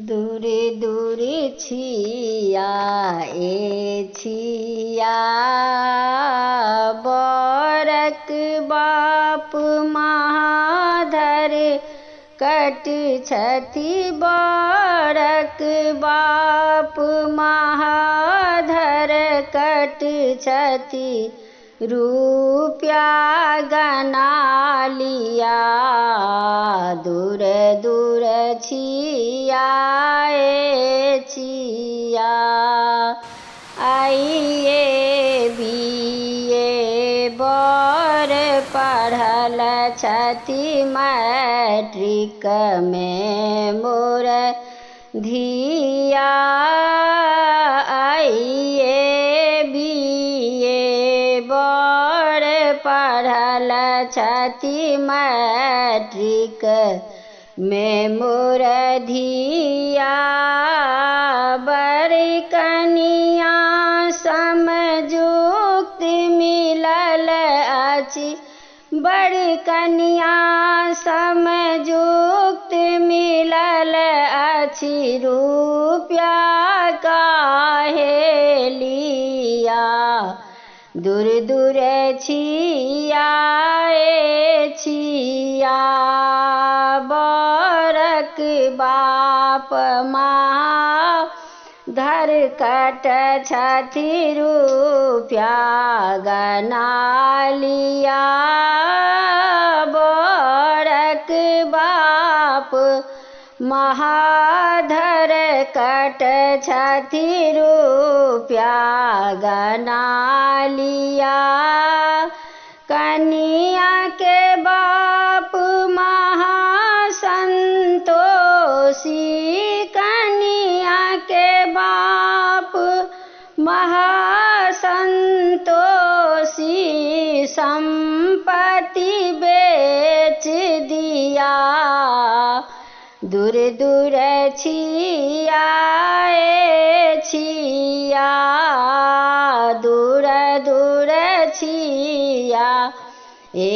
दूर दूर छिया ए छिया, बरक बाप महाधर कट छथि, बरक बाप महाधर कट छथि, रुपया गना लिया। दूर दूर छिया ए छिया, आइए बीए बर पढ़ल छथि मैट्रिक में मोर धिया, आइए बीए बर पढ़ल छथि मैट्रिक में मोर धिया। बर कनिया समजुक्त मिलल अछि, बर कनिया समजुक्त मिलल अछि, रुपया काहे लिया। दूर दूर छिया ए छिया, बरक बाप माँ धर कट छथि, रुपया गना लिया। बरक बाप महाधर कट छथि, रुपया गना लिया। कनिया के बाप महासंतोषी, कनिया के बाप महासंतोषी, संपत्ति बेच दिया। दूर दूर छिया ए छिया, दूर दूर छिया ए